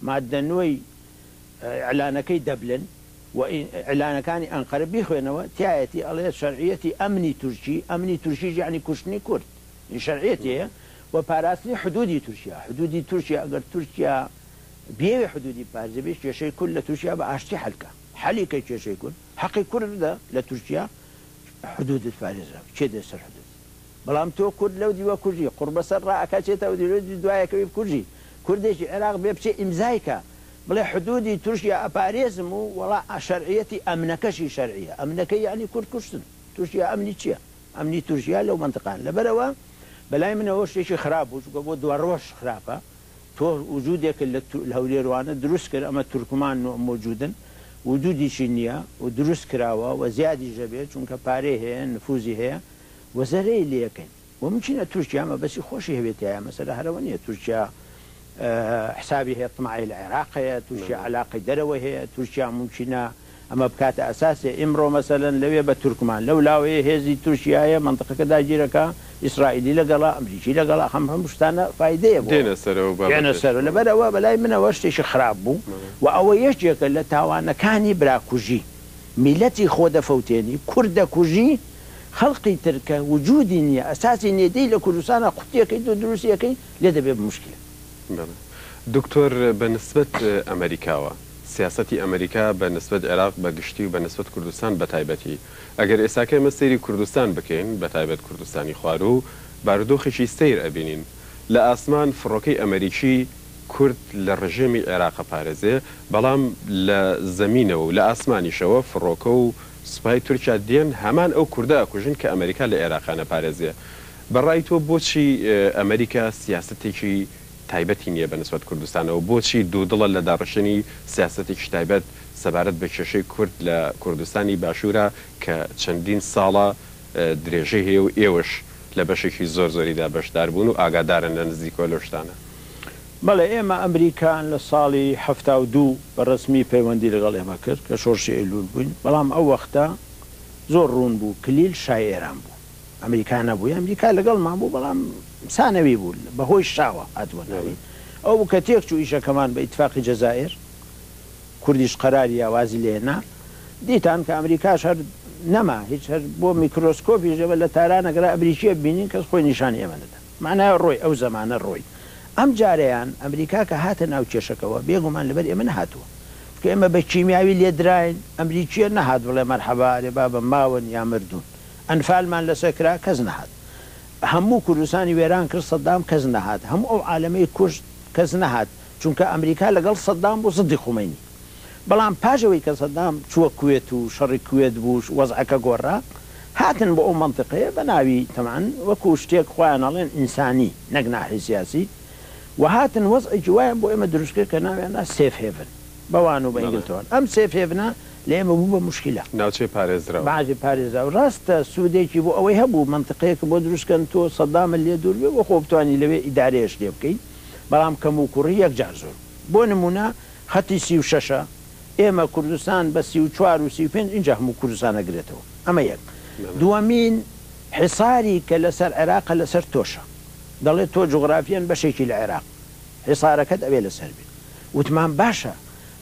ماددە نۆی ئیعلانەکەی دەبلن و ئیعلانەکانی ئەنقەرە بیخوێنەوە تیایەتی ئەڵێ شەرعیەتی ئەمنی تورکی، ئەمنی تورکیش یەعنی کوشتنی کورد، یعنی شەرعیەتی هەیە و پاراستنی حدودی تورکیا، حدودی تورکیا ئەگەر تورکیا بیەوێ حدودی بپارێزێ بێ کێشەی کورد لە تورکیا بە ئاشتی حەل کا، حەلی کەی کێشەی کورد، حەقی کورد بدە لە تورکیا حدودت پارێزراو، کێ دێ سەر حدودت؟ بەڵام تۆ کورد لەو دیوە کوژی، قوڕبەسەر ڕائەکا چێتە ئەو دیوە دوایەکەوی بکوژی، کوردێکی عێراق بێ بچێ ئیمزای کا بڵێ حدودی تورکیا ئەپارێزم و وەڵا شەرعیەتی ئەمنەکەشی شەرعیە، ئەمنەکەی یەعنی کورد کوشتن، تورکیا ئەمنی چیە؟ ئەمنی تورکیا لەو مەنتقان. لەبەرئەوە بەلای منەوە شتێکی خراپ بوو، چونکە بۆ دواڕۆژ خراپە، تۆ وجودێکت لە هەولێر وانە دروست کرد، ئەمە تورکمان و مەوجودن، وجودیشی نیە و دروست کراوە و زیادیش ئەبێ چونکە پارەی هەیە، نفوزی هەیە و زەرەی لێکەین. و ممکنە تورکیا مەبەسی خۆشی هەبێ تیایا مەسەلە هەر ئەوە نیە تورکیا حسابی هەیە طمعی لە عێراق هەیە تورکیا عەلاقەی دەرەوەی هەیە تورکیا ممکنە ئەمە بکاتە ئەساسێ ئیمڕۆ مەسەلەن لەوێ بە تورکمان لەو لاوەیە هێزی تورکیایە مەنتقەکە داگیرەکا ئیسرائیلی لەگەڵە ئەمریکی لەگەڵە هەم هەموو شتانە فایدەیە بۆ دێنە سەرەوە دێنە بابەتەش سەرەوە لەبەر ئەوە بەلای منەوە شتێکی خراپ بوو و ئەوە یەکێکە لە تاوانەکانی براکوژی میلەتی خۆ دەفەوتێنی کورد دەکوژی خەڵقی تر کە وجودی نیە ئەساسی نیە دێی لە کوردستانا قوتیەکەیت و دروستی ئەکەی لێ دەبێ بە موشکیلە. بەڵێ دکتۆر بە نسبەت ئەمەریکاوە سیاسەتی ئەمەریکا بە نسبەت عێراق بە گشتی و بە نسبەت کوردستان بە تایبەتی ئەگەر ئێساکە ئێمە سەیری کوردستان بکەین بە تایبەت کوردستانی خواروو بارودۆخێکی سەیر ئەبینین لە ئاسمان فڕۆکەی ئەمەریکی کورد لە ڕژێمی عێراق ئەپارێزێ بەڵام لە زەمینەوە و لە ئاسمانیشەوە فڕۆکە و سوپای تورکیا دێن هەمان ئەو کوردە ئەکوژن کە ئەمەریکا لە ئێراقا نەپارێزێ. بە ڕای تۆ بۆچی ئەمەریکا سیاسەتێکی تایبەتی نییە بە نسبەت کوردستانەوە؟ بۆچی دوودڵە لە داڕشتنی سیاسەتێکی تایبەت سەبارەت بە کێشەی کورد لە کوردستانی باشوورا کە چەندین ساڵە درێژەی هەیە و ئێوەش لە بەشێکی زۆر زۆریدا بەشدار بوون و ئاگادارن لە نزیکەوە لەو شتانە؟ بەڵێ ئێمە ئەمریکان لە ساڵی 72 بە ڕەسمی پەیوەندی لەگەڵ ئێمە کرد کە شۆڕشی ئەیلول بووین، بەڵام ئەو وەختە زۆر ڕوون بوو کلیل شای ئێران بوو ئەمریکا نەبوو، ئەمریکا لەگەڵمان بوو بەڵام سانەوی بوو بە هۆی شاوە هاتبووە ناوی، ئەو بوو کە تێکچوو ئیشەکەمان بە ئیتفاقی جەزائیر، کوردیش قەراری یا وازی لێ هێنا، دیتان کە ئەمریکاش هەر نەما هیچ هەر بۆ میکرۆسکۆپیش ئێمە لە تاران ئەگەر ئەمریکیە ببینین کەس خۆی نیشانی ئێمە نەدا. مەعنای ڕۆی ئەو زەمانە ڕۆی. ئەم جارەیان ئەمریکا کە هاتە ناو کێشەکەوە بێگومان لەبەر ئێمە نەهاتووە. چونکە ئێمە بە کیمیاوی لێدراین، ئەمریکییە نەهات بڵێ مەرحەبا ئەرێ بابە ماون یا مردوون. ئەنفالمان لەسەر کرا کەس نەهات. هەموو کوردستانی وێران کرد سەدام کەس نەهات. هەموو ئەو عالەمەی کوشت کەس نەهات. چونکە ئەمریکا لەگەڵ سەدام بوو زدی خومەینی. بەڵام پاش ئەوەی کە سەدام چووە کوێت و شەڕی کوێت بوو وەزعەکە گۆڕا، هاتن بۆ ئەو مەنتیقەیە بە ناوی تەبعەن وەکو شتێک خۆیان ئەڵێن ئینسانی نەک ناحی سیاسی و هاتن وەزعێکی وایان بۆ ئێمە دروست کرد کە ناویان نا safe haven بەوان و بە ئینگلتەوان ئەم safe haven ە لە ئێمە بوو بە موشکیلە. ناوچەی پارێزراو. ناوچەی پارێزراو ڕاستە سوودێکی بۆ ئەوەی هەبوو مەنتیقەیەکت بۆ دروست کەن تۆ سەدامت لێ دوور بێ بۆ خۆ بتوانی لەوێ ئیدارەیەش لێ بکەی بەڵام کەموکوڕی یەکجار زۆر بوو بۆ نموونە خەتی 36 ە ئێمە کوردستان بە 34 و 35 ئینجا هەموو کوردستان ئەگرێتەوە ئەمە یەک. دووەمین حیساری کە لەسەر عێراقە لەسەر تۆشە. دەڵێ تۆ جوغرافیەن بەشێکی لە عێراق. حیسارەکەت ئەبێ لەسەر بێ. وتمان باشە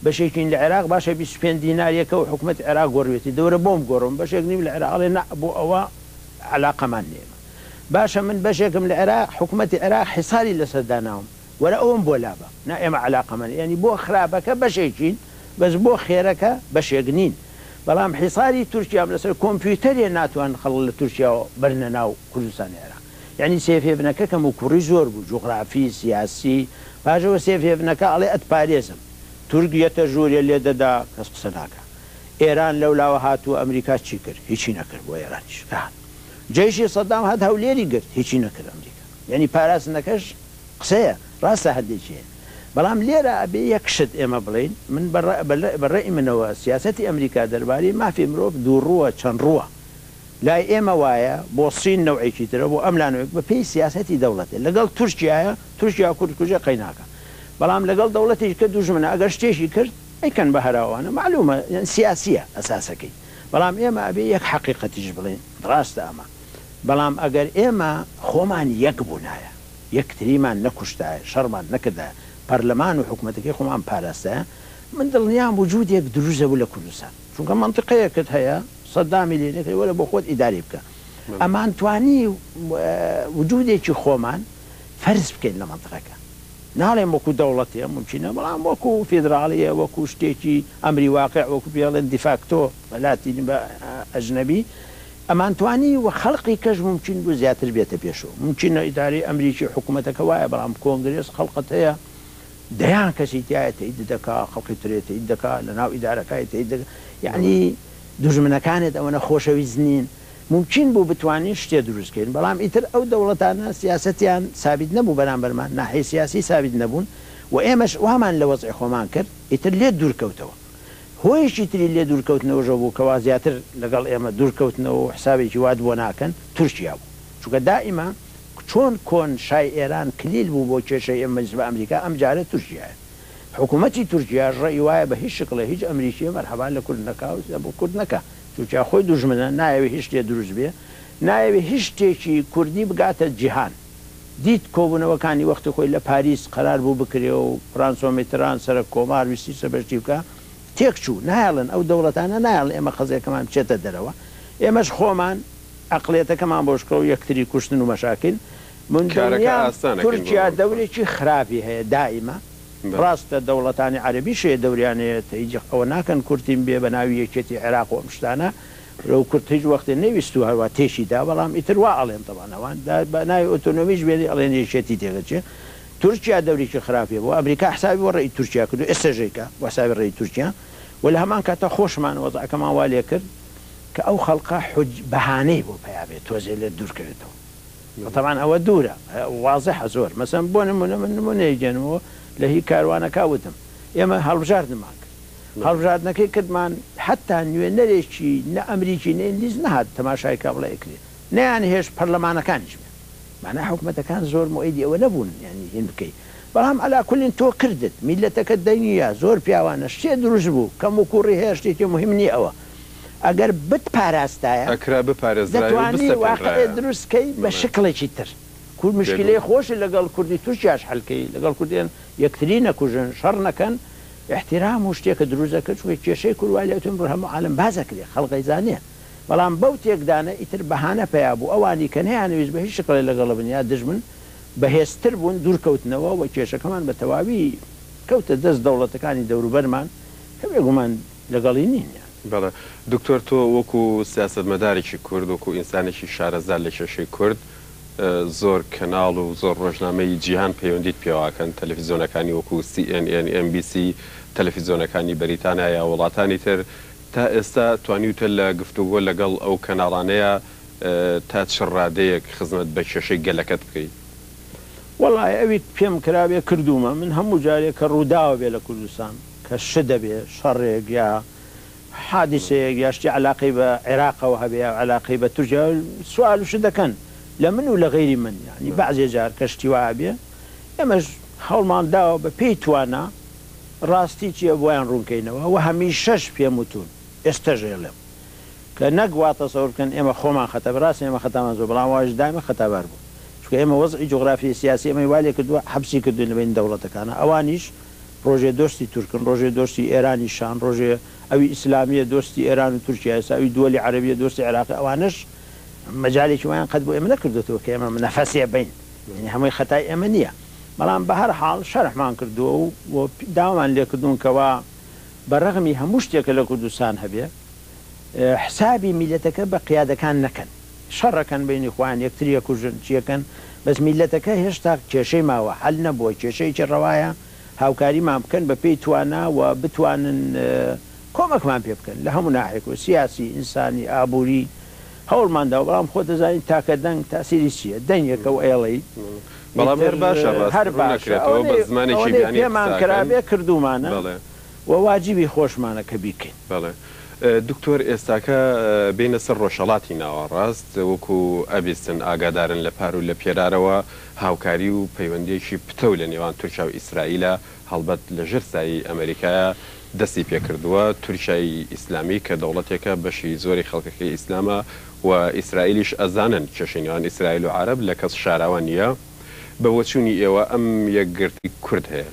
بەشێکین لە عێراق باشە 25 دیناریەکە و حکومەتی عێراق گۆڕیوێتی دەورە بۆم گۆڕم بەشێک نیم لە عێراق ئەڵێ نا بۆ ئەوە عەلاقەمان نیە ئێمە. باشە من بەشێکم لە عێراق حکومەتی عێراق حیساری لەسەر داناوم. وەرە ئەوەم بۆ لابە نا ئێمە عەلاقەمان یانی بۆ خراپەکە بەشێکین بەس بۆ خێرەکە بەشێک نین بەڵام حیساری تورکیام لەسەر کۆمپیوتەرێ ناتوان خەڵک لە تورکیاوە بەرنە ناو کوردستانی عێراق یانی safe haven ەکە کەم و کوڕی زۆر بوو جوغرافی سیاسی پاش ئەوە safe haven ەکە ئەڵێ ئەتپارێزم تورک یەتە ژوورێ لێ دەدا کەس قسە ناکا ئێران لەولاوە هاتووە ئەمریکا چی کرد هیچی نەکرد بۆ ئێرانیش کە هات جەیشی سەدام هات هەولێری گرت هیچی نەکرد ئەمریکا یانی پاراستنەکەش قسەیە، ڕاستە هەندێکی هەیە، بەڵام لێرە ئەبێ یەک شت ئێمە بڵێین، من بە ڕەئی منەوە سیاسەتی ئەمریکا دەربارەی مافی مرۆڤ دووڕووە، چەند ڕووە، لای ئێمە وایە، بۆ سین نەوعێکی ترە، بۆ ئەم لا نەوعێک، بە پێی سیاسەتی دەوڵەتێ، لەگەڵ تورکیایە، تورکیا کورد کوژێ قەیناکا، بەڵام لەگەڵ دەوڵەتێکی کە دوژمنە ئەگەر شتێکی کرد ئەیکەن بە هەراوانە، مەعلومە یان سیاسیە ئەساسەکەی، بەڵام ئێمە ئەبێ یەک حەقیقەتیش بڵێین، ڕاستە ئەمە، بەڵام ئەگەر ئێمە خۆمان یەک بوونایە، یەکتریمان نەکوشتایە، شەڕمان نەکردایە، پەرلەمان و حکومەتەکەی خۆمان پاراستایە من دڵنیام وجودێک دروست دەبوو لە کوردستان چونکە مەنتیقەیەکت هەیە سەدامی لێ نەکرێ وەرە بۆ خۆت ئیدارەی بکە ئەمانتوانی وجودێکی خۆمان فەرز بکەین لە مەنتیقەکە ناڵێم وەکو دەوڵەتێ مومکینە بەڵام وەکو فیدراڵیە وەکو شتێکی ئەمری واقع وەکو پێی ئەڵێن دیفاکتۆ بە لاتینی بە ئەجنەبی ئەمانتوانی و خەڵقی کەش مومکین بوو زیاتر بێتە پێشەوە مومکینە ئیدارەی ئەمریکی حکومەتەکە وایە بەڵام کۆنگرێس خەڵقت هەیە دەیان کەسی تیایە تەئید دەکا خەڵقی ترێ تەئید دەکا لە ناو ئیدارەکای تەئید دەکا یەعنی دوژمنەکانت ئەوەنە خۆشەویست نین مومکین بوو بتوانین شتێ دروست کەین بەڵام ئیتر ئەو دەوڵەتانە سیاسەتیان سابیت نەبوو بەرامبەرمان ناحیەی سیاسی سابیت نەبوون و ئێمەش وامان لە وەزعی خۆمان کرد ئیتر لێت دوور کەوتەوە هۆیەکی تری لێ دوور کەوتنەوەش ئەوە بوو کەوا زیاتر لەگەڵ ئێمە دوور کەوتنەوە و حسابێکی وات بۆ ناکەن تورکیا بوو چونکە دائیما چۆن کۆن شای ئێران کلیل بوو بۆ کێشەی ئێمە بە ئەمریکا ئەم جارە تورکیایە حکومەتی تورکیاش ڕەئی وایە بە هیچ شکڵێ هیچ ئەمریکیە مەرحەبا لە کورد نەکا و بۆ کورد نەکا تورکیا خۆی دوژمنە نایەوێ هیچ شتێ دروست بێ نایەوێ هیچ شتێکی کوردی بگاتە جیهان دیت کۆبونەوەکانی وەختی خۆی لە پاریس قەرار بوو بکرێ و فرانسۆ میتران سەرەک کۆمار ویستی سەرپەرشتی بکا تێک چوو نایەڵن ئەو دەوڵەتانە نایەڵن ئێمە قەزیەکەمان بچێتە دەرەوە ئێمەش خۆمان عەقڵیەتەکەمان بۆ شکڵ و یەکتری کوشتن و مەشاکیل من کارەکە دڵنیام ئاسان ئەکەین بۆ تورکیا ئەوروپا. دەورێکی خراپی هەیە دائیمە بەڵێ. ڕاستە دەوڵەتانی عەرەبیش هەیە دەوریان هەیە تەیجی ئەوە ناکەن کورتین بێ بە ناوی یەکێتی عێراق و ئەم شتانە لەو کورد هیچ وەختێ نەیویستووە هەروا تێکی دا بەڵام ئیتر وا ئەڵێن تەبعەن ئەوان دا بە ناوی ئۆتۆنۆمیش بێنی ئەڵێن یەکێتی تێکەچێ تورکیا دەورێکی خراپی هەبوو ئەمریکا حسابی بۆ ڕێی تورکیا کردو ئێستەش ئەیکا بۆ حسابی ڕێی تورکیا و لە هەمان کاتا خۆشمان وەزعەکەمان وا لێ کرد کە ئەو خەڵقە حوج بەهانەی بۆ پەیا بێ تۆزێ لێت دوور کەوێتەوە وە تەبعەن ئەوە دوورە وازحە زۆر مەسەن بۆ نمونە من نمونەیەک دێنمەوە لە هی کاروانەکە وتم ئێمە هەڵبژاردنمان کرد هەڵبژاردنەکەی کردمان حەتا نوێنەرێکی نە ئەمریکی نە ئینگلیز نەهات تەماشای کا بڵێ ئەکرێ نەیان هێشت پەرلەمانەکانیش بێن مانا حکومەتەکان زۆر موئەیدی ئەوە نەبوون یانی هین بکەی بەڵام عەلا کولین تۆ کردت میللەتەکە دەنگی یا زۆر پیاوانە شتێ دروست بوو کەم و کوڕی هەیە شتێکی موهیم نیە ئەوە ئەگەر بت پاراستایە ئەکرا بپارێزرایە و دەتوانی واقعێ بسەپێنرایە. دروست کەی بە بەڵێ. شکڵێکی تر کورد مشکیلەی بێگومان. خۆشت لەگەڵ کوردی تورکیاش حەل کەی لەگەڵ کوردێن یەکتری نەکوژن شەڕ نەکەن ئیحتیرام و شتێکە دروست دەکرد چونکە کێشەی کورد وای لێ ئەمڕۆ هەموو عالەم باس ئەکرێ خەڵک ئەیزانێ بەڵام بەو تێکدانە ئیتر بەهانە پەیا بوو ئەوانی کە نەیانەویست بە هیچ شکڵێ لەگەڵ بن یا دژ بن بەهێزتر بوون دوور کەوتنەوە و کێشەکەمان بە تەواوی کەوتە دەست دەوڵەتەکانی دەوروبەرمان کە بێگومان لەگەڵی نین یان. بەڵێ دکتۆر تۆ وەکو سیاسەتمەدارێکی کورد وەکو ئینسانێکی شارەزا لە کێشەی کورد زۆر کەناڵ و زۆر ڕۆژنامەی جیهان پەیوەندیت پێوە ئەکەن تەلەفیزۆنەکانی وەکو سی ئێن ئێن ئێم بی سی تەلەفیزۆنەکانی بەریتانا یا وڵاتانی تر تا ئێستا توانیوتە لە گفتوگۆ لەگەڵ ئەو کەناڵانەیا تا چ ڕادەیەک خزمەت بە کێشەی گەلەکەت بکەی؟ وەڵای ئەوی پێم کرابێ کردوومە من هەموو جارێ کە ڕووداوە بێ لە کوردستان کە شت ئەبێ شەڕێک یا حادیسەیەک یا شتی عەلاقەی بە عێراقەوە هەبێ یا عەلاقەی بە تورکیا سوال و شت دەکەن لە من و لە غەیری من یانی بەعزێ جار کە شتی وا ئەبێ ئێمەش هەوڵمان داوە بە پێی توانا ڕاستی چیە بۆیان ڕوون کەینەوە و هەمیشەش پێم وتوون ئێستەش ئەیڵێم کە نەک وا تەسەور بکەن ئێمە خۆمان خەتا ڕاستە ئێمە خەتامان زۆر بەڵام ئەوانیش دایمە خەتابار بوون چونکە ئێمە وەزعی جوغرافیای سیاسی ئێمەی وا لێ کردووە حەبسی کردووین لە بەین دەوڵەتەکانا ئەوانیش ڕۆژێ دۆستی تورکن ڕۆژێ دۆستی ئێرانی شان ڕۆژێ ئەوی ئیسلامیە دۆستی ئێران و تورکیا ئێستا ئەوی دووەلی عەرەبیە دۆستی عێراقە ئەوانەش مەجالێکی وایان قەت بۆ ئێمە نەکردۆتەوە کە ئێمە نەفەسێ بین یانی هەمووی خەتای ئێمە نییە بەڵام بە هەر حاڵ شەرحمان کردووە و داوامان لێکردوون کەوا بە ڕەغمی هەموو شتێک کە لە کوردستان هەبێ حسابی میلەتەکە بە قیادەکان نەکەن شەڕەکەن بەینی خۆیان یەکتری ئەکوژن چیەکەن بەس میلەتەکە هێشتا کێشەی ماوە حەل نەبووە کێشەیەکی ڕەوایە هاوکاریمان بکەن بە پێی توانا و بتوانن کۆمەکمان پێ بکەن لە هەموو ناحیەکەوە سیاسی ئینسانی ئابووری هەوڵمان داوە بەڵام خۆت دەزانی تاکە دەنگ تاسیری چیە دەنگێکە و ئەیڵێی بەڵام ئیتر هەر باشە ڕاست هەر ڕوون باشە نەکرێتەوە بە ئەوەنەی زمانێکی ئەوەنەی بیانی پێمان قسە ئەکەن کرابێ کردوومانە بەڵێ. و واجبی خۆشمانە کە بیکەین. بەڵێ دکتۆر ئێستاکە بێینە سەر ڕۆژهەڵاتی ناوەڕاست وەکو ئەبیستن ئاگادارن لە پار و لە پێرارەوە هاوکاری و پەیوەندیەکی پتەو لە نێوان تورکیا و ئیسرائیلە هەڵبەت لە ژێر سایەی ئەمەریکایە دەستی پێکردووە تورکیای ئیسلامی کە دەوڵەتێکە بەشی زۆری خەڵکەکەی ئیسلامە و ئیسرائیلیش ئەزانن کێشەی نێوان ئیسرائیل و عەرەب لە کەس شاراوە نیە بە بۆچوونی ئێوە ئەم یەکگرتنەی کورد هەیە.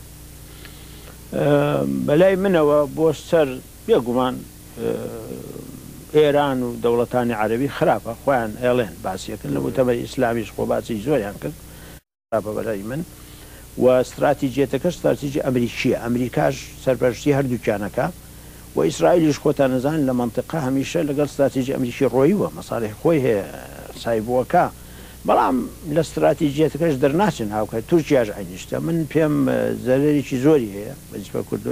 بەلای منەوە بۆ سەر بێگومان ئێران و دەوڵەتانی عەرەبی خراپە خۆیان ئەیڵێن باسیەکەن لە موتەمەری ئیسلامیش خۆ باسی زۆریان کرد خراپە بەلای من و ستراتیجیەتەکەش ستراتیجی ئەمریکیە ئەمریکاش سەرپەرشتی هەردووکیان ئەکا و ئیسرائیلیش خۆتان ئەزانن لە مەنتیقە هەمیشە لەگەڵ ستراتیجی ئەمریکی ڕۆیوە مەسالیحی خۆی هەیە سایبوەکە بەڵام لە ستراتیجیەتەکەش دەرناچن هاوکات تورکیاش عەینی شتە من پێم زەرەرێکی زۆری هەیە بە نیسبەت کوردەوە.